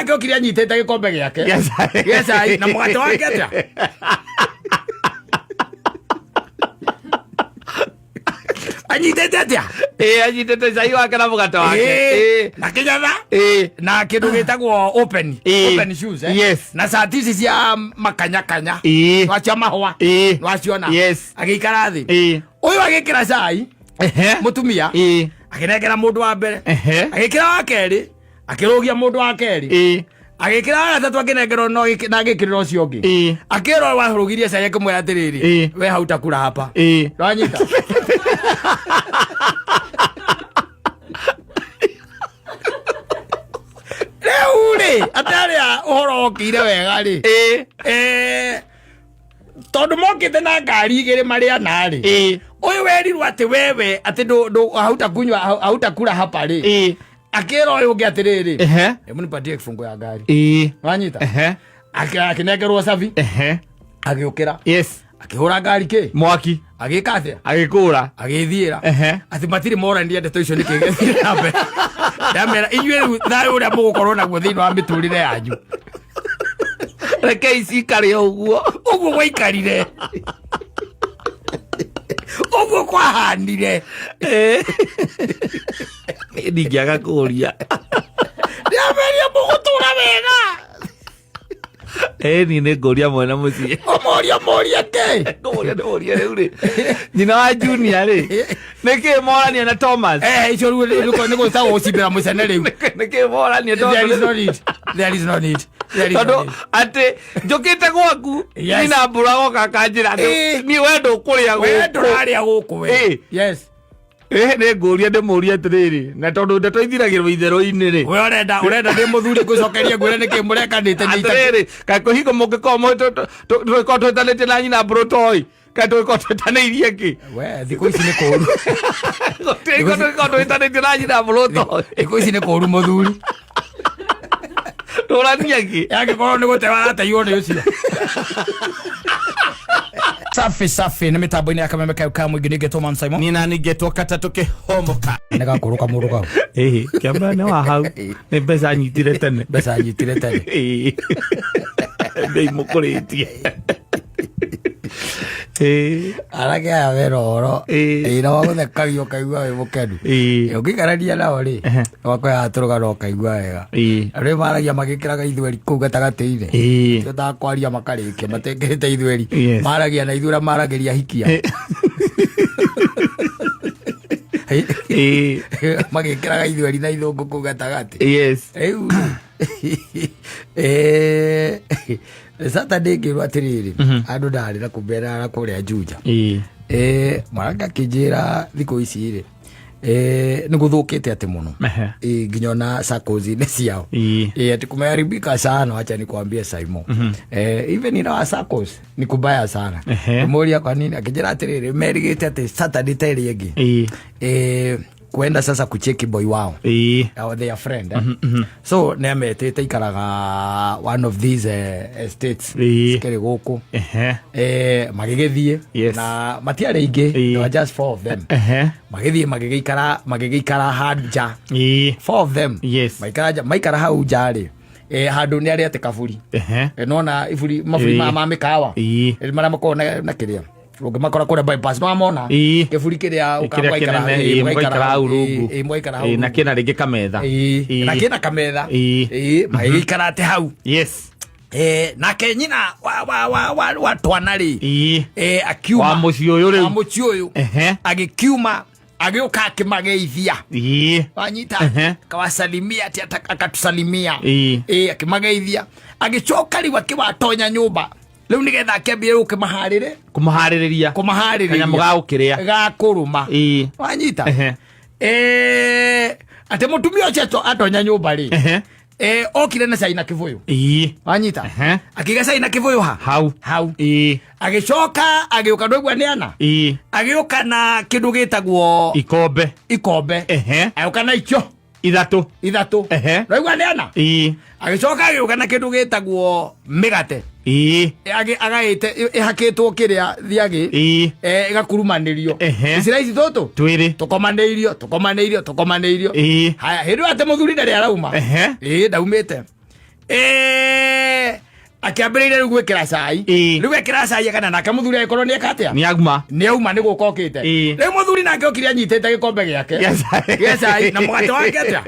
Nake okire anyitĩte gĩkombe gĩake Gĩa cai. Gĩa cai na mũgate wake atĩa? Anyitĩte atĩa? Ĩĩ, anyitĩte cai wake na mũgate wake. Ĩĩ, Ĩĩ. na kĩnyatha Ĩĩ. na kĩndũ gĩtagwo open Ĩĩ. open shoes, eh? Yes. Na cati ici cia makanyakanya. Ĩĩ. Wacia mahũa. Ĩĩ. Waciona. Yes. Agĩikara thĩ. Ĩĩ. Ũyũ agĩkĩra cai. Ehe. Mũtumia. Ĩĩ. Akĩnengera mũndũ wa mbere. Ehe. Agĩkĩra wa kerĩ, akĩrũgia mũndũ wa kerĩ. Ĩĩ. Agĩkĩra wa gatatũ, akĩnengerwo no na agĩkĩrĩra ũcio ũngĩ. Ĩĩ. Akĩrwo warũgirie cai, akĩmwĩra atĩrĩrĩ, Ĩĩ. we hautakura hapa. Ĩĩ. Wanyita? Rĩu rĩ, atarĩa ũhoro wokĩire wega rĩ, Ĩĩ. Tondũ mokĩte na ngari igĩrĩ marĩ ana rĩ, Ĩĩ. Ũyũ werirwo atĩ wewe atĩ hautakunywa, hautakula hapa rĩ, Ĩĩ. Akĩra ũyũ ũngĩ atĩrĩrĩ, Ehe. Hebu nipatie kifungo ya ngari. Ĩĩ. Wanyita? Ehe. Akĩnengerwo cabi. Ehe. Agĩũkĩra. Yes. Akĩhũra ngari kĩ Mwaki. Agĩka atĩa? Agĩkũra. Agĩthiĩra. Ehe. Atĩ matirĩ morania ndeto icio nĩkĩ gĩthiĩ na mbere. Ndamera inyuĩ rĩu thayũ ũrĩa mũgũkorwo naguo thĩinĩ wa mĩtũrĩre yanyu, Reke icikare o ũguo. Ũguo gwaikarire, ũguo kwahanire. Ĩĩ. Ndingĩaga kũũria. Ndĩameria mũgũtũra wega. Ĩĩ, niĩ nĩ ngũria mwene mũciĩ. Ũmũrie, ũmũrie kĩ? Ngũria, ndĩmũrie rĩu rĩ, nyina wa Junior rĩ, nĩkĩ morania na Thomas? Icio rĩu nĩ gwĩtagwo gũcimbĩra mũcene rĩu. Nĩkĩ morania? There is Tondũ no need, there is no need, there is no tondũ need. atĩ njũkĩte gwaku, Yes. nyina mbũra goka akanjĩra atĩ Ĩĩ. niĩ we ndũkũrĩa We gũkũ. ndũrarĩa gũkũ we. Ĩĩ. Yes. Ĩĩ, nĩ ngũria, ndĩmũrie atĩrĩrĩ, na tondũ ndeto ithiragĩrwo itherũ-inĩ rĩ. We ũrenda ndĩ mũthuri ngũcokerie ngwĩre nĩkĩ mũrekanĩte nĩ Atĩrĩrĩ, kaĩ kwĩhingo mũngĩkorwo tũgĩkorwo twĩtanĩtie na nyina mbũrũ toĩ kaĩ tũgĩkorwo twĩtanĩirie kĩ? We thikũ ici nĩ kũru. Gũtirĩ tũgĩkorwo twĩtanĩtie na nyina mbũrũ toĩ. Thikũ ici nĩ kũru, mũthuri. Tũrania kĩ? Yangĩkorwo nĩ gũte warateirwo nĩ ũcio. Safi safi, nĩ mĩtambo-inĩ ya Kameme kayo ka mũingĩ, nĩngetwo Man Simon. Nina ningĩtwo katatũ kĩhomoka. Nĩ gakũrũka mũndũ kau. Ĩhĩ, kĩamba nĩ wa hau nĩ mbeca nyitire tene. Mbeca nyitire tene. Ĩĩ. Ndĩimũkũrĩtie. Ĩĩ. Arake aya mena ũhoro. Ĩĩ. Ĩĩ, na wagũthekagia ũkaigua wĩ mũkenu. Ĩĩ. Ũngĩikarania nao rĩ, wakoyaga tũrũgano ũkaigua wega. Ĩĩ. Arĩa maragia magĩkĩraga ithweri kũu gatagatĩ-inĩ. Ĩĩ. Tiotaga kwaria makarĩkia matekĩrĩte ithweri. Yes. Maragia na ithuĩ ũrĩa maragĩria hikia. Ĩĩ. Magĩkĩraga ithweri na ithũngũ kũu gatagatĩ. Yes. Rĩu Saturday ngĩrwo atĩrĩrĩ, andũ ndarĩ na kũmbera na kũrĩa Juja. Ĩĩ. Mwanake akĩnjĩra thikũ ici rĩ, nĩ gũthũkĩte atĩ mũno. Ehe. Nginya ona SACCOs-inĩ ciao. Ĩĩ. Ati kumeharibika sana, wacha nikwambie Saimo. Even in our SACCOs ni kubaya sana. Ehe. Mũria kwa nini, akĩnjĩra atĩrĩrĩ, merigĩte atĩ Saturday ta ĩrĩa ĩngĩ, Ĩĩ. Kwenda sasa kucheki boy wao Ĩĩ. or their friend, eh? So nĩ ametĩte, ikaraga one of these estates Ĩĩ. cikĩrĩ gũkũ. Ehe. Magĩgĩthiĩ Yes. Na matiarĩ aingĩ. Ĩĩ. There were just four of them. Ehe. Magĩthiĩ magĩgĩikara handũ nja. Ĩĩ. Four of them. Yes. Maikara nja, maikara hau nja rĩ, handũ nĩ arĩ atĩ kaburi. Ehe. Nona iburi, maburi Ĩĩ. ma mĩkawa. Ĩĩ. Marĩa makoragwo na kĩrĩa ũngĩmakora kũrĩa bypass no amona Ĩĩ. kĩburi kĩrĩa Kĩrĩa kĩnene, ĩĩ, mũgaikara hau rungu. Mũgaikara hau Ĩĩ, na rungu. kĩna rĩngĩ kametha. Ĩĩ, Ĩĩ. na kĩna kametha. Ĩĩ. Ĩĩ, magĩgĩikara atĩ hau. Yes. Nake nyina wa twana rĩ, Ĩĩ. Akiuma Wa mũciĩ ũyũ rĩu. Wa mũciĩ ũyũ. Ehe. Agĩkiuma agĩũka akĩmageithia. Ĩĩ. Wanyita? Ehe. Akawasalimia ati akatusalimia. Ĩĩ. Akĩmageithia, agĩcoka rĩu akĩwatonya nyũmba rĩu nĩgetha akĩambie rĩu kĩmaharĩre. Kũmaharĩrĩria. Kũmaharĩrĩria. Kanyamũ ga gũkĩrĩa. Ga kũrũma. Ĩĩ. Wanyita? Ehe. Atĩ mũtumia ũcio atonya nyũmba rĩ, Ehe. Okire na cai na kĩbũyũ. Ĩĩ. Wanyita? Ehe. Akĩiga cai na kĩbũyũ ha Hau. Hau. Ĩĩ. Agĩcoka agĩũka, ndwaigua nĩ ana, Ĩĩ. agĩũka na kĩndũ gĩtagwo Ikombe. Ikombe. Ehe. Agĩũka na icio Ithatũ. Ithatũ. Ehe. Ndwaigua nĩ ana? Ĩĩ. Agĩcoka agĩũka na kĩndũ gĩtagwo mĩgate. Ĩĩ. Agaĩte ĩhakĩtwo kĩrĩa thiagĩ. Ĩĩ. Ĩgakurumanĩrio. Ehe. Iciraici tũtũ Twĩrĩ. Tũkomanĩirio, tũkomanĩirio, tũkomanĩirio. Ĩĩ. Haya, hĩndĩ ĩyo atĩ mũthuri ndarĩ arauma. Ehe. Ĩĩ, ndaumĩte. Akĩambĩrĩria rĩu gwĩkĩra cai. Ĩĩ. Rĩu ekĩra cai akana nake mũthuri agĩkorwo nĩ eka atĩa? Nĩ aguma. Nĩ auma, nĩ gũka okĩte. Ĩĩ. Rĩu mũthuri nake okire anyitĩte gĩkombe gĩake Gĩa cai. Gĩa cai na mũgate wake atĩa?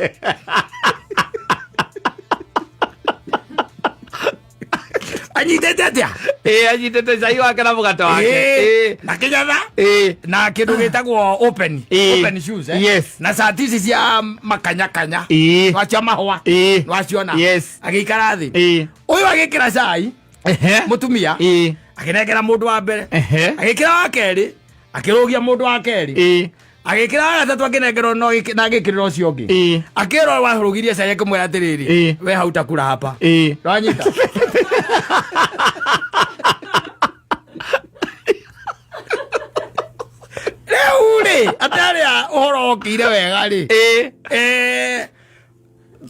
Anyitĩte atĩa? Ĩĩ, anyitĩte cai wake na mũgate wake. Ĩĩ. Ĩĩ. Na kĩnyatha Ĩĩ. na kĩndũ gĩtagwo open Ĩĩ. open shoes, eh? Yes. Na cati ici cia makanyakanya. Ĩĩ. Nwacio mahũa. Ĩĩ. Nwaciona? Yes. Agĩikara thĩ. Ĩĩ. Ũyũ agĩkĩra cai. Ehe. Mũtumia Ĩĩ. akĩnengera mũndũ wa mbere. Ehe. Agĩkĩra wa kerĩ, akĩrũgia mũndũ wa kerĩ. Ĩĩ. Agĩkĩra wa gatatũ, akĩnengerwo no na agĩkĩrĩra ũcio ũngĩ. Ĩĩ. Akĩrwo warũgirie cai, akĩmwĩra atĩrĩrĩ, Ĩĩ. we hautakura hapa. Ĩĩ. Wanyita rĩu rĩ, atĩ arĩa ũhoro wokĩire wega rĩ, Ĩĩ.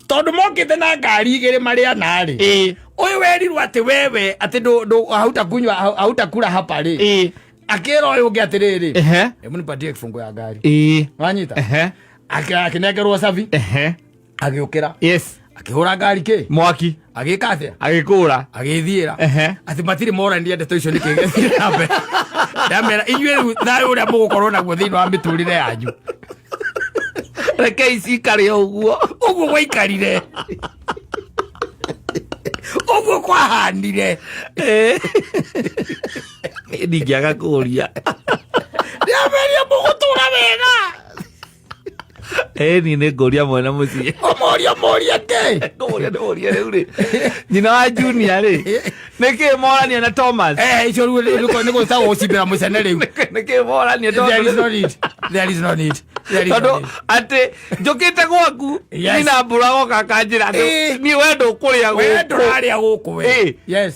Tondũ mokĩte na ngari igĩrĩ marĩ ana rĩ, Ĩĩ. ũyũ werirwo atĩ wewe atĩ hautakunywa, hautakura hapa rĩ, Ĩĩ. akĩra ũyũ ũngĩ atĩrĩrĩ, Ehe. hebu nipatie kifungo ya ngari. Ĩĩ. Wanyita? Ehe. Akĩnengerwo cabi. Ehe. Agĩũkĩra. Yes. Akĩhũra ngari kĩ? Mwaki. Agĩka atĩa? Agĩkũra. Agĩthiĩra. Ehe. Atĩ matirĩ morania ndeto icio nĩkĩ gĩathire na mbere. Ndamera inyuĩ rĩu thayũ ũrĩa mũgũkorwo naguo thĩinĩ wa mĩtũrĩre yanyu, Reke icikare o ũguo. Ũguo gwaikarire, ũguo kwahanire. Ndingĩaga kũũria. Ndĩameria mũgũtũra wega. Ĩĩ, niĩ nĩ ngũria mwene mũciĩ. Ũmorie, ũmorie kĩ? Ngũria, ndĩmũrie rĩu rĩ, nyina wa Junior rĩ, nĩkĩ morania na Thomas? Icio rĩu nĩ gwĩtagwo gũcimbĩra mũcene rĩu. Nĩkĩ morania? There is no need, there is no need, there is no Tondũ need. atĩ njũkĩte gwaku, Yes. nyina mbũra goka akanjĩra atĩ Ĩĩ. niĩ we ndũkũrĩa We gũkũ. ndũrarĩa gũkũ we. Ĩĩ. Yes.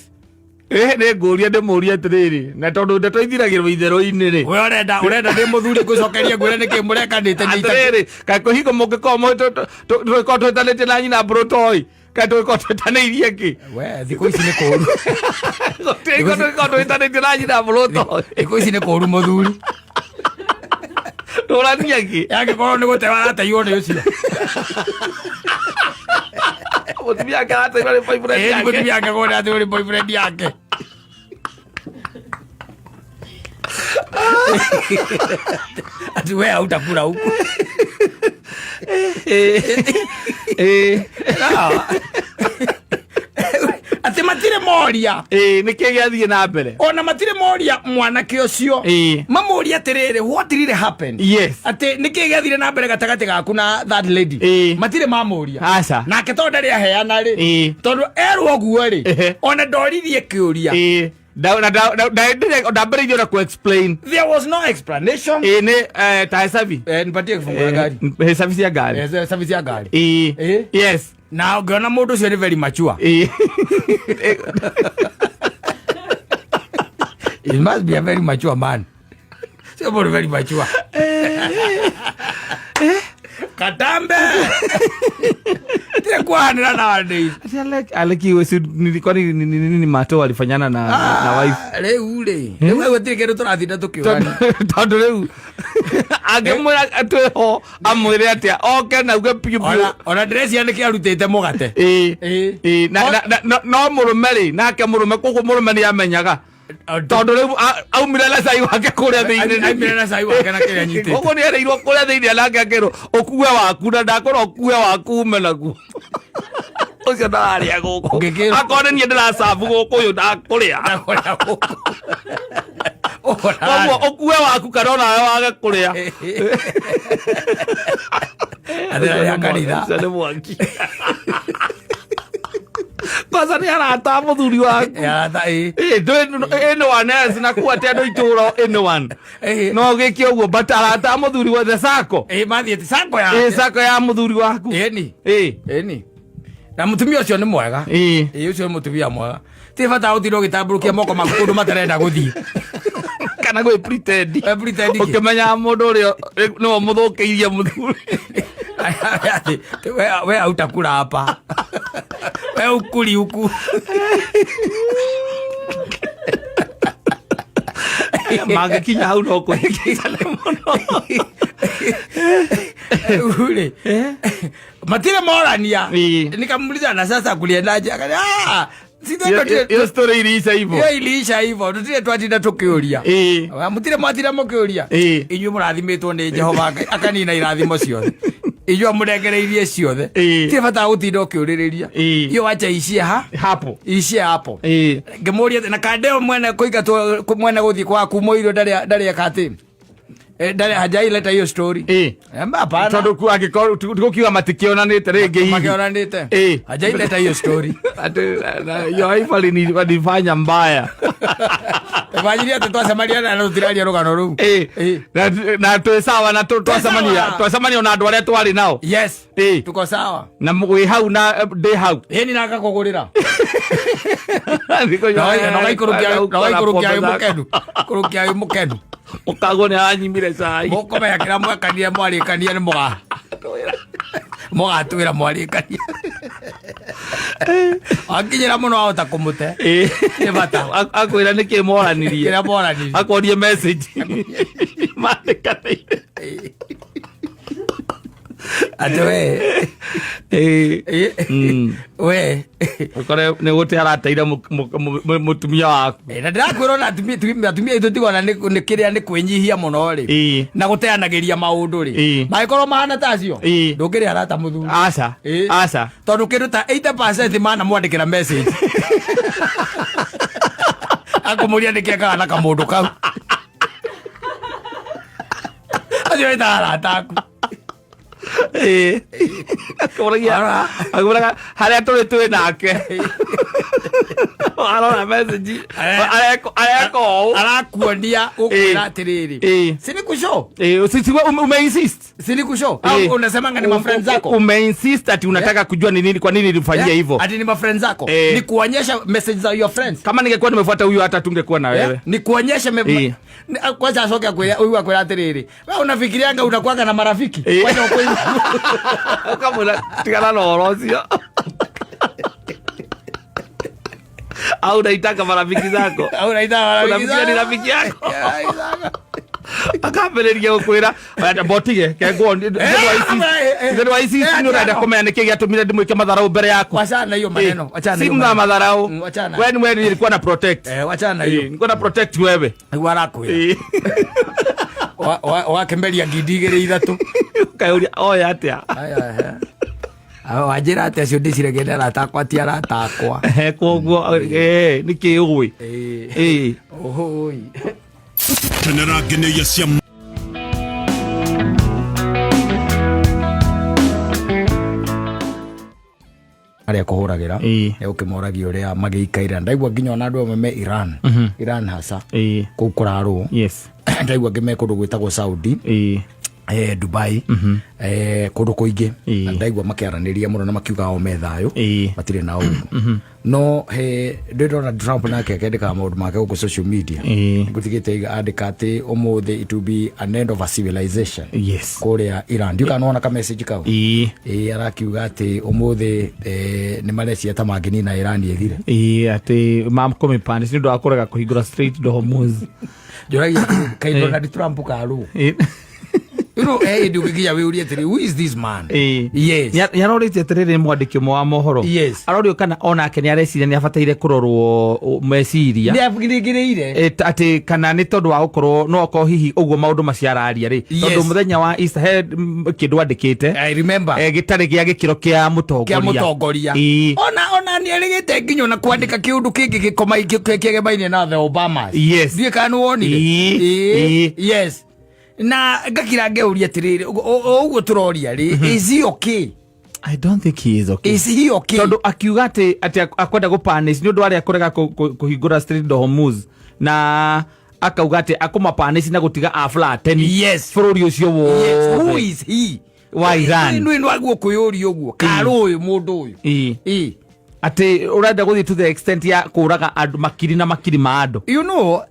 Ĩĩ, nĩ ngũria, ndĩmũrie atĩrĩrĩ, na tondũ ndeto ithiragĩrwo itherũ-inĩ rĩ, We ũrenda ndĩ mũthuri ngũcokerie ngwĩre nĩkĩ mũrekanĩte nĩ atĩrĩrĩ, kaĩ kwĩhingo mũngĩkorwo tũgĩkorwo twĩtanĩtie na nyina mbũrũtoi, kaĩ tũgĩkorwo twĩtanĩirie kĩ? We thikũ ici nĩ kũru. Gũtirĩ tũgĩkorwo twĩtanĩtie na nyina mbũrũtoi. Thikũ ici nĩ kũru, mũthuri. Tũrania kĩ? Yangĩkorwo nĩ gũtewa arateirwo nĩ ũcio. Mũtumia ake arateirwo nĩ boyfriend Ĩĩ, yake. mũtumia ake kũrĩa atĩ ũrĩ boyfriend yake. Ati we hautakula huku. Ĩĩ. Atĩ matirĩ moria. Ĩĩ, nĩkĩ gĩathiĩ na mbere? Ona matirĩ moria mwanake ũcio. Ĩĩ. Mamũria atĩrĩrĩ, what really happened? Yes. Atĩ nĩkĩ gĩathire na mbere gatagatĩ gaku na that lady? Ĩĩ. Matirĩ mamũria. Aca. Nake tondũ ndarĩ aheana rĩ, Ĩĩ. tondũ erwo ũguo rĩ, Ehe. ona ndoririe kĩũria. Ĩĩ. Ndambĩrĩirie ona ku explain. There was no explanation. Ĩĩ, nĩ ta hecabi. Nipatie kifungo ya ngari. Hecabi cia ngari. Service ya ngari. Ĩĩ. Ĩĩ. Yes. Na ngĩona mũndũ ũcio nĩ very mature. Ĩĩ. He must be a very mature man. Sio mũndũ very mature katambe tire kwahanĩra nowadays. Ati Aleki kwani nini mato walifanyana na wife? Rĩu rĩ, rĩu gũtirĩ kĩndũ tũratinda tũkĩũrania. Tondũ rĩu angĩmwĩra twĩho, amwĩre atĩa oke na uge piũ piũ? Ona ndĩreciria nĩkĩ arutĩte mũgate. Ĩĩ. Ĩĩ. Ĩĩ, no mũrũme rĩ, nake mũrũme koguo mũrũme nĩ amenyaga tondũ rĩu aumire na cai wake kũrĩa thĩinĩ. Aumire na cai wake na kĩrĩa anyitĩte. Koguo nĩ erĩirwo kũrĩa thĩinĩ nake akĩrwo ũkue waku, na ndakwĩra ũkue waku ume naguo, ũcio ndararĩa gũkũ. Akorwo nĩ niĩ ndĩracabu gũkũ, ũyũ ndakũrĩa. Ndakũrĩa gũkũ. Koguo ũkue waku kana onawe wage kũrĩa. Athĩra rĩa kanitha. Ũcio nĩ mwaki kwanza nĩ arata a mũthuri waku. Arata, ĩĩ. Ĩĩ, anyone else na kuwa atĩ andũ itũũra, anyone. Ĩĩ. No gĩke ũguo, but arata a mũthuri wa the sacco. Ĩĩ, mathiĩte sacco Ĩĩ, yake. sacco ya mũthuri waku. Ĩni. Ĩĩ. Ĩni, na mũtumia ũcio nĩ mwega. Ĩĩ. Ĩĩ, ũcio nĩ mũtumia mwega, ti bata gũtinda ũgĩtambũrũkia moko maku kũndũ matarenda gũthiĩ. Kana gwĩ pretend. Gwĩ pretend kĩ? Ũkĩmenyaga mũndũ ũrĩa nĩwe mũthũkĩirie mũthuri. Atĩ, we hautakula hapa, we ukuli huku. Mangĩkinya hau no kũhĩngĩcane mũno. Rĩu rĩ, Matire morania. Ĩĩ. Nikamuuliza, na sasa kuliendaje? Akaniambia, ah, Hiyo- hiyo story iliisha hivyo. Hiyo iliisha hivyo, tutire twatinda tukiuria. Ĩĩ. Mutire mwatira mukiuria. Ĩĩ. Inyuĩ mũrathimĩtwo nĩ Jehova Ngai akanina irathimo ciothe. Inyuĩ amũnengereirie ciothe. Ĩĩ. Tirĩ bata wa gũtinda ũkĩũrĩrĩria. Ĩĩ. Iyo wacha icie ha Hapo. icie hapo. Ĩĩ. Ngĩmũria atĩ, na kandeo mwene kũingatwo mwene gũthiĩ kwa kuma irio ndarĩ ndarĩ eka atĩ. Ndarĩ hajaileta hiyo story. Ĩĩ. Hapana. Tondũ angĩkorwo tũgũkiuga matikĩonanĩte rĩngĩ hihi. Makĩonanĩte. Ĩĩ. Hajaileta hiyo story. Ati your wife alinifanya mbaya. Imagine atĩ twacemania na tũtiraria rũgano rũu. Ĩĩ. Ĩĩ. Na twĩ sawa na twacemania sawa. twacemania na andũ arĩa twarĩ nao. Yes. Ĩĩ. Tuko sawa. Na wĩ hau na ndĩ hau. Ĩni na ngakũgũrĩra. Thikũ Nogaikũrũkia wĩ mũkenu. Kũrũkia wĩ mũkenu. Ũkagwo nĩ aranyimire cai. Mũkũmenya kĩrĩa mwekania mwarĩkania nĩ mũga. Mũgatwĩra mwarĩkania. Akinyĩra mũno ahota kũmũte. Ĩĩ. Nĩ bata. Akwĩra nĩkĩ moranirie. Kĩrĩa moranirie. Akorie message. Mandĩkanĩire. Atĩ we. Ĩĩ. Ĩ. We. Ũkore nĩ gũte arateire mũtumia waku. Na ndĩrakwĩra ona atumia aitũ tigona nĩ kĩrĩa nĩ kwĩnyihia mũno rĩ. Ĩĩ. Na gũteanagĩria maũndũ rĩ. Ĩĩ. Mangĩkorwo mahana ta acio. Ĩĩ. Ndũngĩrĩ arata mũthuri. Aca. Ĩĩ. Aca. Tondũ kĩndũ ta 80% mana mwandĩkĩra message. Akũmũria nĩkĩ ekaga na kamũndũ kau. Acio wĩtaga arata aku. Ĩĩ. Akũragia akũraga harĩa tũrĩ twĩ nake. Arora message. Areka areka ũũ. Arakuonia gũkwĩra atĩrĩrĩ. Ĩĩ. Si nikushow. Ĩĩ, si umeinsist. Si nikushow. Au Ĩĩ. unasemanga ni mafriends zako. Umeinsist ati unataka kujua ni nini kwa nini nilifanyia hivyo. Ati ni mafriends zako. Eh. Ni kuonyesha message za your friends. Kama ningekuwa nimefuata huyu hata tungekuwa na wewe. Ni kuonyesha Eh. Kwanza acoke akwĩre huyu akwĩra atĩrĩrĩ, we unafikirianga unakuwaga na marafiki? Eh. Kwani ukweli? Ukamwĩra tigana na ũhoro ũcio. Au unaitaka marafiki zako. Au unaita marafiki Unafikiria ni zako? rafiki yako? Yeah, rafiki zako. Akambĩrĩria gũkwĩra mbotige eh, ici nĩ ũrenda atiano. kũmenya nĩkĩ gĩatũmire ndĩmwĩke matharau mbere yaku. Wachana na hiyo maneno. Wachana na hiyo Simu na maneno. madharau. Wachana. Wewe ni wewe nilikuwa na protect. Wachana na hiyo. Nilikuwa na protect wewe. Nĩguo arakwĩra. Wakĩmeria ngindi igĩrĩ ithatũ. Ũkayũria oya atĩa? Aya, aya. Wanjĩra atĩ acio ndĩciragia nĩ arata akwa ti arata akwa. Koguo nĩkĩ ũĩ? Eh. Eh. Ũhũi. Kenera ngeneia cia Arĩa kũhũragĩra Ĩĩ. nĩ ũkĩmoragia ũrĩa magĩikaire. Ndaigua nginya ona andũ amwe me Iran. Iran hasa. Ĩĩ. Kũu kũrarũo. Yes. Ndaigua angĩ me kũndũ gwĩtagwo Saudi. Ĩĩ. Dubai. Kũndũ kũingĩ. Ĩĩ. Na ndaigua makĩaranĩria mũno na makiuga o me thayũ. Ĩĩ. Matirĩ na ũru. No he ndĩ Donald Trump nake akĩandĩkaga maũndũ make gũkũ social media. Ĩĩ. Ngũtigĩte andĩka atĩ ũmũthĩ it will be an end of a civilization. Yes. Kũrĩa Iran. Ndiũĩ kana nĩwona ka message kau. Ĩĩ. Ĩĩ arakiuga atĩ ũmũthĩ nĩ marecia ta mangĩnina Iran ĩthire. Ĩĩ atĩ mamkũmĩpanish nĩ ũndũ wa kũrega kũhingũra Strait of Hormuz. Njũragia kaĩ Donald Trump karũ. Ĩĩ. You know, hĩndĩ ũngĩkinya wĩũrie atĩrĩ, who is this man? Ĩĩ. Yes. Nĩ arorĩtie atĩrĩrĩ nĩ mwandĩki ũmwe wa mohoro. Yes. Arorio kana onake nĩ areciria nĩ abataire kũrorwo meciria. Nĩ abugirĩire. Atĩ kana nĩ tondũ wa gũkorwo no okorwo hihi ũguo maũndũ macio araria rĩ. Yes. Tondũ mũthenya wa Easter he kĩndũ andĩkĩte. I remember. Gĩtarĩ gĩa gĩkĩro kĩa mũtongoria. Kĩa mũtongoria. Ĩĩ. Ona nĩ erĩgĩte nginya ona kwandĩka kĩũndũ kĩngĩ kĩgemainie na the Obamas. Yes. Ndiũĩ kana nĩ wonire. Ĩĩ. Ĩĩ. Ĩĩ. Yes. Na ngakira ngeuria atĩrĩrĩ, o ũguo tũroria rĩ, is he okay? I don't think he is okay. Is he okay? Tondũ akiuga atĩ akwenda gũpanish nĩ ũndũ wa arĩa kũrega kũhingũra Strait of Hormuz na akauga atĩ akũmapanish na gũtiga aflateni Yes. bũrũri ũcio Yes. Who wothe is he? Wa Iran. Nĩ nĩwaguo kwĩyũria ũguo. Karũ ũyũ mũndũ ũyũ. Ĩĩ. Ĩĩ. Atĩ ũrenda gũthiĩ to the extent ya kũraga andũ makiri na makiri ma andũ. You know,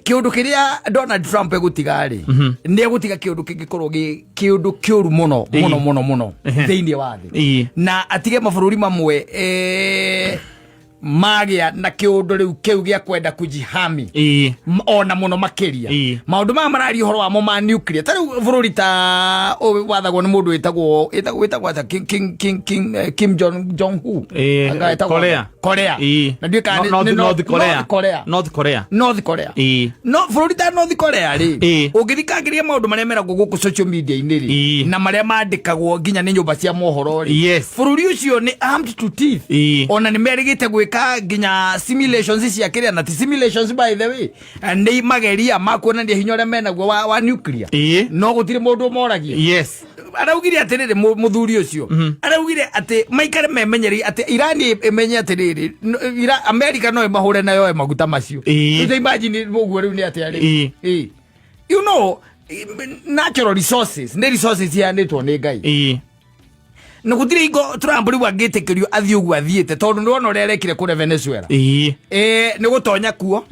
kĩũndũ kĩrĩa Donald Trump egũtiga rĩ, nĩ egũtiga kĩũndũ kĩngĩkorwo gĩ kĩũndũ kĩũru mũno mũno mũno mũno thĩinĩ wa thĩ. Ĩĩ. Na atige mabũrũri mamwe Magĩa na kĩũndũ rĩu kĩu gĩa kwenda kujihami ona mũno makĩria. Maũndũ maya mararia ũhoro wamo ma nuclear, ta rĩu bũrũri ta ũyũ wathagwo nĩ mũndũ wĩtagwo atĩa? Kim Kim Kim Kim Kim Jong Jong Hu. Anga ĩtagwo Korea. Korea. Na ndiũĩ kana North nĩ North Korea. North Korea. North Korea. North Korea. No bũrũri ta North Korea rĩ, ũngĩthikangĩria maũndũ marĩa meragwo gũkũ social media-inĩ rĩ, na marĩa mandĩkagwo nginya nĩ nyũmba cia mohoro rĩ, bũrũri ũcio nĩ armed to teeth. Ona nĩ merĩgĩte gwĩka nginya simulations cia kĩrĩa, na ti simulations by the way, nĩ mageria ma kuonania hinya ũrĩa menaguo wa nuclear. No gũtirĩ mũndũ ũmoragia. Araugire atĩrĩrĩ, mũthuri ũcio araugire atĩ maikare memenyereire atĩ Irani ĩmenye atĩrĩrĩ, America no ĩmahũre na yoe maguta macio. Rĩu imagine ũguo rĩu nĩ atĩa rĩu? Natural resources nĩ resources iheanĩtwo nĩ Ngai. Na gũtirĩ ingo Trump rĩu angĩtĩkĩrio athiĩ ũguo athiĩte, tondũ nĩwona ũrĩa arekire kũrĩa Venezuela. Nĩ gũtonya kuo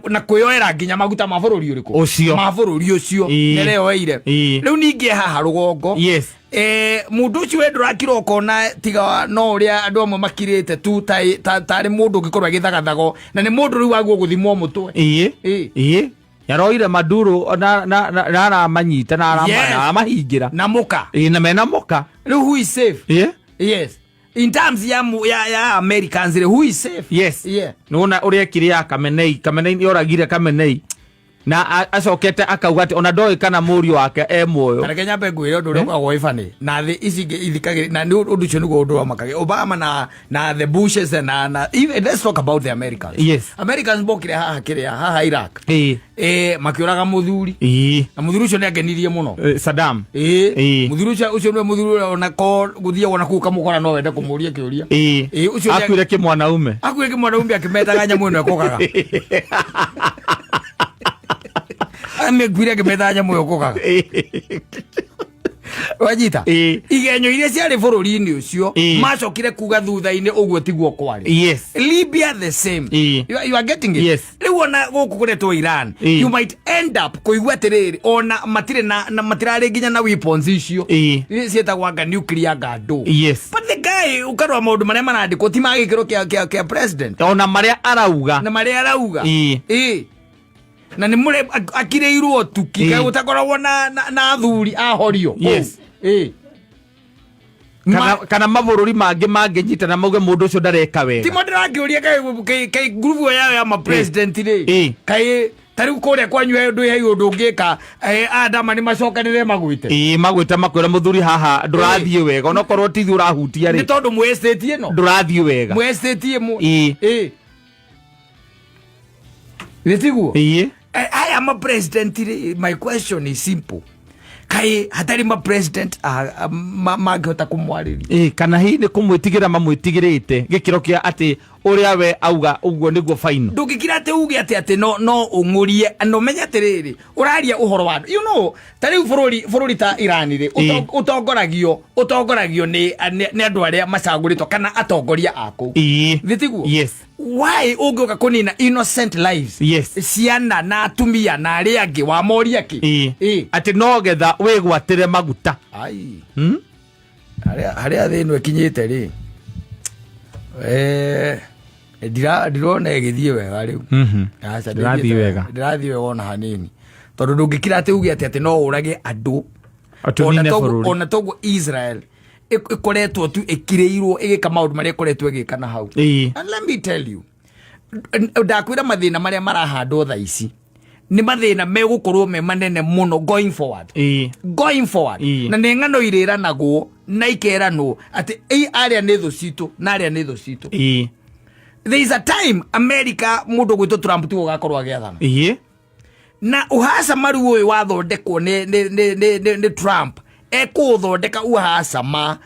na kwĩyoera nginya maguta ma bũrũri ũrĩkũ? Ũcio. Ma bũrũri ũcio. Nĩreyoeire. Rĩu ningĩ haha rũgongo, mũndũ ũcio we ndũrakira ũkona tiga no ũrĩa andũ amwe makirĩte tu tarĩ mũndũ ũngĩkorwo agĩthagathago, na nĩ mũndũ rĩu waguo gũthimwo mũtwe. Yaroire Maduro na aramanyita na na aramahingĩra. Na mũka. Na mena moka. Rĩu who is safe? Yes, in terms ya Americans rĩ, who is safe? Nĩwona ũrĩa ekire ya Kamenei? Kamenei nĩ oragire Kamenei na acokete akauga atĩ ona ndoĩ kana mũriũ wake e muoyo. Reke nyambe ngwĩre ũndũ ũrĩa ũkoragwo wĩ funny na thĩ ici ingĩ ithikagĩrĩ, na nĩ ũndũ ũcio nĩguo ũndũ wamakagia Obama na the Bushes na even, let's talk about the Americans. Americans mokire haha kĩrĩa haha Iraq, makĩũraga mũthuri, na mũthuri ũcio nĩ angenirie mũno. Saddam. Mũthuri ũcio nĩwe mũthuri ũrĩa ona ko gũthiagwo na kũu kamũkora no wende kũmũria kĩũria. Ũcio Akuire kĩmwanaume. Akuire kĩmwanaume akĩmetaga nyamũ ĩno ĩkũgaga, amĩkuire akĩmetaga nyamũ ĩyo ĩkũgaga, wanyita? Igenyo iria ciarĩ bũrũri-inĩ ũcio, macokire kuga thutha-inĩ ũguo tiguo kwarĩ. Libya the same. You are getting it? Yes. Rĩu ona gũkũ kũretwo Iran, you might end up kũigua atĩrĩrĩ, ona matirĩ na matirarĩ nginya na weapons icio. Iria ciĩtagwo anga nuclear, anga ndũ. But the guy, ũkarora maũndũ marĩa marandĩkwo ti ma gĩkĩro kĩa president. Ona marĩa arauga. Na marĩa arauga. Na nĩ mũre akirĩirwo tuki kaĩ gũtakoragwo na athuri ahorio? Kana mabũrũri mangĩ mangĩnyitana mauge mũndũ ũcio ndareka wega. Timo ndĩrakĩũria kaĩ ngurubu ĩyo yao ya mapresident rĩ, kaĩ ta rĩu kũrĩa kwanyu he ũndũ, he ũndũ ũngĩka, andama nĩ macokanĩrĩre magwĩte? Magwĩte makwĩra, mũthuri, haha ndũrathiĩ wega, onokorwo ti ithuĩ ũrahutia nĩ rĩ. Tondũ mwĩ state ĩno ndũrathiĩ wega. Mwĩ state ĩmwe. Nĩ tiguo? Aya ma president rĩ, my question is simple: kaĩ hatarĩ ma president mangĩhota kũmwarĩria? Kana hihi nĩ kũmwĩtigĩra mamwĩtigĩrĩte gĩkĩro kĩa atĩ ũrĩa we auga ũguo nĩguo final. Ndũngĩkira atĩ uge atĩ no ũng'ũrie na ũmenye atĩrĩrĩ, ũraria ũhoro wa ta rĩu bũrũri ta Iran rĩ, ũtongoragio nĩ andũ arĩa macagũrĩtwo kana atongoria a kũu. Thĩ tiguo? Yes. Why ũngĩũka kũnina innocent lives, ciana na atumia na arĩa angĩ, wamoria kĩ? Atĩ no getha wĩgwatĩre maguta. Ai. Harĩa thĩ ĩno ĩkinyĩte rĩ, ndirona ĩgĩthiĩ wega rĩu. Aca, Ndĩrathiĩ ndĩthiĩte wega. Ndĩrathiĩ wega ona hanini, tondũ ndũngĩkira atĩ uge atĩ no ũrage andũ. Atĩ Ona ũnine toguo bũrũri. Ona toguo Israel ĩkoretwo tu ĩkirĩirwo ĩgĩka maũndũ marĩa ĩkoretwo ĩgĩka na hau. And let me tell you, ndakwĩra mathĩna marĩa marahandwo thaa ici nĩ mathĩna megũkorwo me manene mũno going forward. Going forward. Na nĩ ng'ano irĩranagwo na ikeranwo atĩ "Ĩ, arĩa nĩ thũ citũ na arĩa nĩ thũ citũ." There is a time America mũndũ gwĩtwo Trump tiwe ũgakorwo agĩathana. Na uhacama rĩu ũyũ wathondekwo nĩ Trump, ekũũthondeka uhacama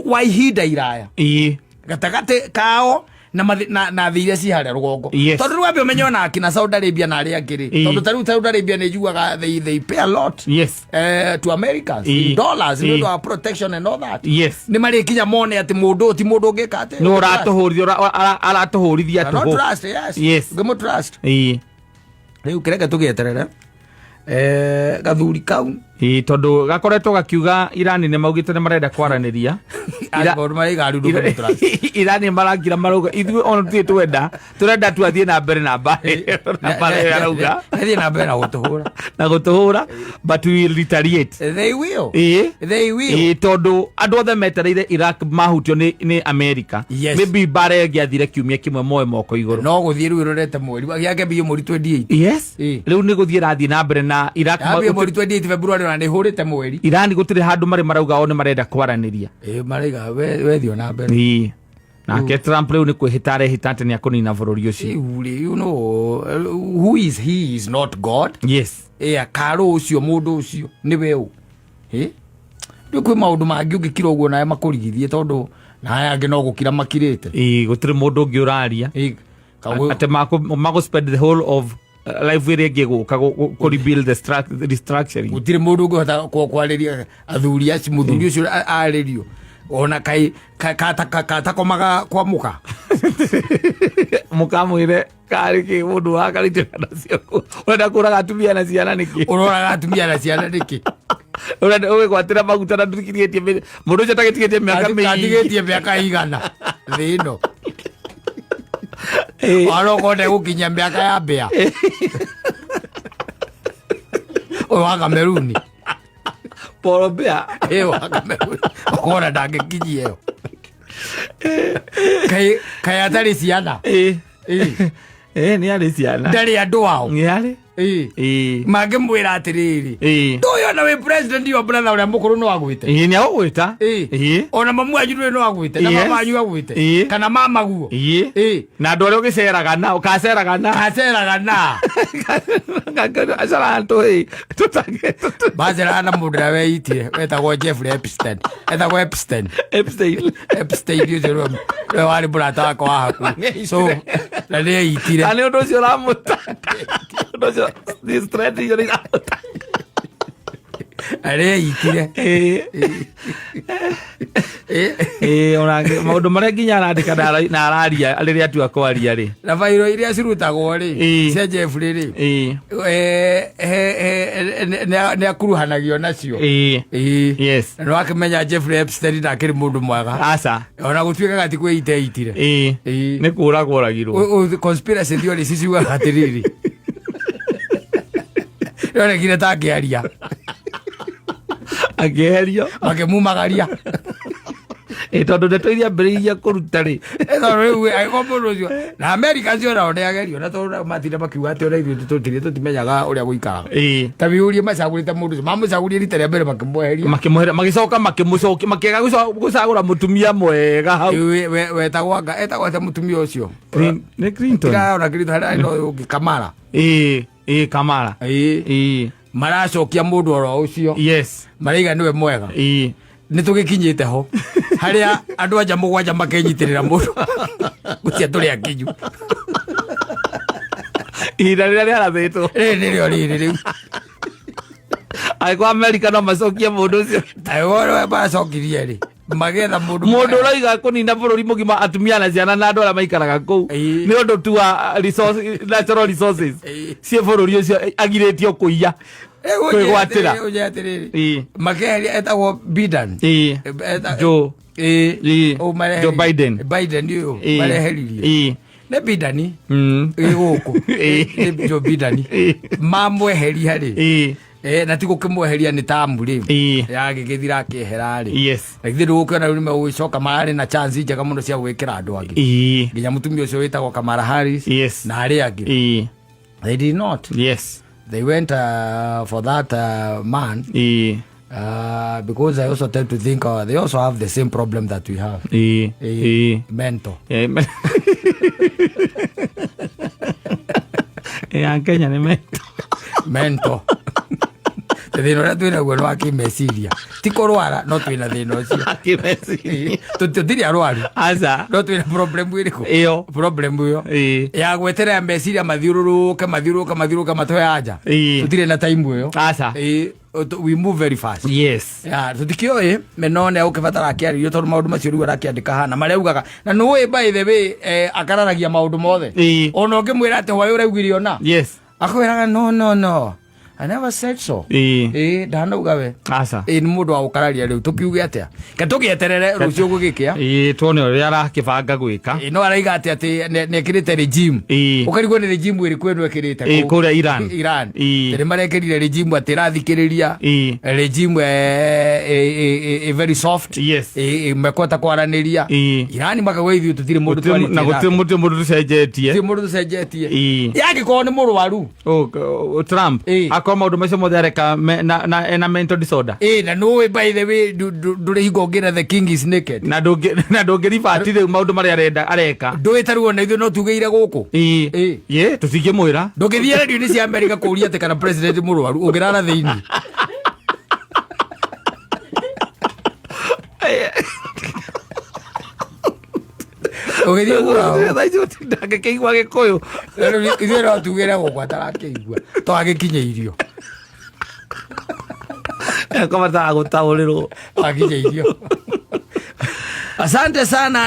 wa ihinda iraya gatagatĩ kao na thĩ iria ci harĩa rũgongo. Tondũ rĩu wambe ũmenye ona akina Saudi Arabia na arĩa angĩ rĩ, tondũ ta rĩu Saudi Arabia nĩ njugaga they pay a lot to Americans in dollars nĩ ũndũ wa protection and all that. Nĩ marĩkinya mone atĩ mũndũ ũyũ ti mũndũ ũngĩka atĩ Nĩ ũratũhũrithia, aratũhũrithia Not tũhũ. trust, yes. Ngĩmũ trust. Rĩu kĩreke tũgĩeterere, gathuri kau. Ĩĩ, tondũ gakoretwo gakiuga Irani nĩ maugĩte nĩ marenda kwaranĩria. Maũndũ marĩa igarundũka nĩ Trump. Irani marangira marauga ithuĩ ona tũtirĩ twenda, tũrenda tu athiĩ na mbere na mbara ĩyo, na mbara ĩyo arauga. Athiĩ na mbere na gũtũhũra. Na gũtũhũra, but we will retaliate. They will. Ĩĩ. They will. Ĩĩ, tondũ andũ othe metereire Iraq mahutio nĩ America. Yes. Maybe mbara ĩngĩathire kiumia kĩmwe moe moko igũrũ. No gũthiĩ rĩu ĩrorete mweri gĩake mbia mweri 28. Yes. Ĩĩ. Rĩu nĩ gũthiĩ ĩrathiĩ na mbere na Iraq. Yambia mweri 28 February ona nĩ hũrĩte mweri. Iran gũtirĩ handũ marĩ marauga o nĩ marenda kwaranĩria. Ĩĩ maraiga wethiĩ na mbere. Ĩĩ. Nake Trump rĩu nĩ kwĩhĩta arehĩta atĩ nĩ akũnina bũrũri ũcio. Rĩu rĩ, you know who is he is not God. Yes. Ĩa karũ ũcio mũndũ ũcio nĩwe ũ. Ĩ? Rĩu kwĩ maũndũ mangĩ ũngĩkira ũguo nawe makũrigithie tondũ na aya angĩ no gũkira makirĩte. Ĩĩ, gũtirĩ mũndũ ũngĩ ũraria. Ĩ, kagũ- Atĩ makũ spend the whole of life ĩrĩa ĩngĩ gũka kũ rebuild the restructuring. Gũtirĩ mũndũ ũngĩhota kwarĩria athuri acio, mũthuri ũcio arĩrio ona kai katakomaga kwa mũka. Mũkamwĩre karĩ kĩ mũndũ wakarĩte nacio, ũrenda kũraga atumia na ciana nĩkĩ? Ũroraga atumia na ciana nĩkĩ? Ũrenda ũgĩgwatĩra maguta na ndũtigithĩtie mũndũ ũcio atagĩtigĩtie mĩaka mĩingĩ. Atigĩtie mĩaka igana thĩ ĩno. Ĩĩ. Ona okorwo ndegũkinyia mĩaka ya mbĩa ũyũ wa Kameruni. Paul Biya. Ĩ, wa Kameruni ũkona ndangĩkinyia ĩyo. Kaĩ atarĩ ciana? Ĩĩ. Ĩĩ. Ĩĩ, nĩ arĩ ciana. Ndarĩ andũ ao? Nĩ arĩ. Ĩĩ. Ĩĩ. Mangĩmwĩra atĩrĩrĩ, Ĩĩ. ndũyũ ona wĩ president, yo brother ũrĩa mũkũrũ no agwĩte. Ĩĩ, nĩ agũgwĩta. Ĩĩ. Ĩĩ. Ona mamu wanyu ndũrĩ no agwĩte na Yes. mama wanyu agwĩte. Ĩĩ. Kana mama guo. Ĩĩ. Ĩĩ. Na andũ arĩa ũgĩceraga nao, ũkaceraga na Aceraga na aceraga tũĩ tũtage baceraga na mũndũ ũrĩa weitire wetagwo Jeffrey Epstein, etagwo Epstein. Epstein. Epstein ũcio nĩwe warĩ mũrata wakwa wa hakuhĩ, so na nĩ eitire. Na nĩ ũndũ ũcio ũramũtanga, ũndũ ũcio, these threat icio nĩ iramũtanga. Na nĩ eitire. Ĩĩ. Ĩĩ. Ĩĩ, ona maũndũ marĩa nginya arandĩka na araria rĩrĩa atua kwaria rĩ. Na bairo iria cirutagwo rĩ, Ĩĩ. cia Jeffrey rĩ, Ĩĩ. Nĩ akuruhanagio nacio. Ĩĩ. Ĩĩ. Yes. Na nĩwakĩmenya Jeffrey Epstein ndakĩrĩ mũndũ mwega. Aca. Ona gũtuĩka gatikwĩite eitire. Ĩĩ. Ĩĩ. Nĩ kũragwo oragirwo. Conspiracy theories ciugaga atĩrĩrĩ, yonekire ta akĩaria. Akĩeherio. Makĩmumagaria. Ĩ, tondũ ndeto iria ambĩrĩirie kũruta rĩ. Tondũ rĩu angĩkorwo mũndũ ũcio na America cio nao nĩ agerio, na tondũ matinda makiuga atĩ ona ithuĩ tũtirĩ tũtimenyaga ũrĩa gũikaraga. Ĩĩ. Ta wĩyũrie, macagũrĩte mũndũ ũcio, mamũcagũrie rita rĩa mbere makĩmweheria. Makĩmũhera, magĩcoka makĩmũcokia, makĩaga gũcagũra mũtumia mwega hau. Wetagwo anga etagwo atĩa mũtumia ũcio? Nĩ Clinton. Tiga Clinton, harĩa no ũngĩ, Kamala. Ĩĩ, Kamala. Ĩĩ. Ĩĩ. Maracokia mũndũ oro ũcio. Yes. Maraiga nĩwe mwega. Ĩĩ. Nĩ tũgĩkinyĩte ho harĩa andũ anja mũgwanja makenyitĩrĩra mũndũ gũtia tũrĩ akinyu. Ihinda rĩrĩa rĩarathĩtwo. Rĩrĩ nĩrĩo rĩrĩ rĩu. Angĩkorwo Amerika no macokie mũndũ ũcio. Angĩkorwo macokirie rĩ, magetha mũndũ Mũndũ ũroiga kũnina bũrũri mũgima, atumia na ciana na andũ arĩa maikaraga kũu, Ĩĩ. nĩ ũndũ tu wa resource, natural resources Ĩĩ. ciĩ bũrũri ũcio agirĩtio kũiya kwĩgwatĩra. Ũnjĩre atĩrĩrĩ, Ĩĩ. makeheria etagwo Biden. Ĩĩ. Joe. Ĩĩ. Ĩĩ. Ũ mareherie- Joe Biden. Biden ũyũ Ĩĩ. mareheririe Ĩĩ. nĩ Biden. Ĩ gũkũ. Ĩĩ. Nĩ Joe Biden. Ĩĩ. Mamweheria rĩ, Ĩĩ. Na ti gũkĩmweheria nĩ tamu rĩ, Ĩĩ. yagĩgĩthira akĩehera rĩ. Yes. Na githĩ ndũgũkĩona rĩu nĩmegũgĩcoka mararĩ na chance njega mũno cia gwĩkĩra andũ angĩ, Ĩĩ. nginya mũtumia ũcio wĩtagwo Kamala Harris Yes. na arĩa angĩ. Ĩĩ. They did not. Yes. They went for that man Ĩĩ. because I also tend to think they also have the same problem that we have. Ĩĩ. Ĩĩ. Mental. Ya Kenya nĩ mental. Mental. Thĩna ũrĩa twĩ naguo nĩ wa kĩmeciria, ti kũrwara, no twĩna thĩna ũcio. Kĩmeciria. Tũtirĩ arwaru. Aca. No twĩna problem ĩrĩkũ? Ĩyo. Problem ĩyo Ĩĩ. ya gweterera meciria mathiũrũrũke, mathiũrũrũke, mathiũrũrũke, matũhe anja. Ĩĩ. Tũtirĩ na time ĩyo. Aca. Ĩĩ, we move very fast. Yes. Ya tũtikĩũĩ no nĩ agũkĩbatara akĩarĩrio, tondũ maũndũ macio rĩu arakĩandĩka hana marĩa augaga na nĩũĩ, by the way, akararagia maũndũ mothe. Ĩĩ. Ona ũngĩmwĩra atĩ hwaĩ ũraugire ona Yes. akwĩraga no, no, no. I never said so. Ĩĩ. Ĩĩ, ndanauga we. Aca. Ĩĩ, nĩ mũndũ wa gũkararia rĩu tũkiuge atĩa? Ke tũgĩeterere rũciũ gũgĩkĩa. Ĩĩ, tuone ũrĩa arakĩbanga gwĩka. Ĩĩ, no araiga atĩ atĩ nĩ ekĩrĩte regime. Ĩĩ. Ũkarigwo nĩ regime ĩrĩkũ ĩno ĩkĩrĩte Ĩĩ, kũu? kũrĩa Iran. Iran. Ĩĩ. Nĩ marekĩrire regime atĩ ĩrathikĩrĩria. Ĩĩ. Regime very soft. Yes. Ĩĩ, mekũhota kwaranĩria. Ĩĩ. Iran makauga ithuĩ tũtirĩ mũndũ twarĩtie Na nake. gũtirĩ mũndũ mũndũ tũcenjetie. Gũtirĩ mũndũ tũcenjetie. Ĩĩ. Yangĩkorwo nĩ mũrwaru. Oh, Trump Ĩĩ. akorwo maũndũ macio mothe areka na ena mental disorder. Ĩĩ, na nũĩ by the way ndũrĩ hingo ũngĩra the king is naked. Na ndũngĩ na ndũngĩribati rĩu maũndũ marĩa arenda areka. Ndũĩ ta rĩu ona ithuĩ no tugĩire gũkũ. Ĩĩ. Ĩĩ. Ĩĩ, tũtingĩmwĩra. Ndũngĩthiĩ radio-inĩ cia Amerika kũũria atĩ kana president mũrwaru ũngĩrara thĩinĩ. Ũgĩthiĩ kũra Thaa ici ndangĩkĩigua gĩkũyũ. Rĩu ithuĩ no tugĩre gũkũ atarakĩigua twagĩkinya irio. Ekũbatara gũtaũrĩrwo. Twakinya irio. Asante sana.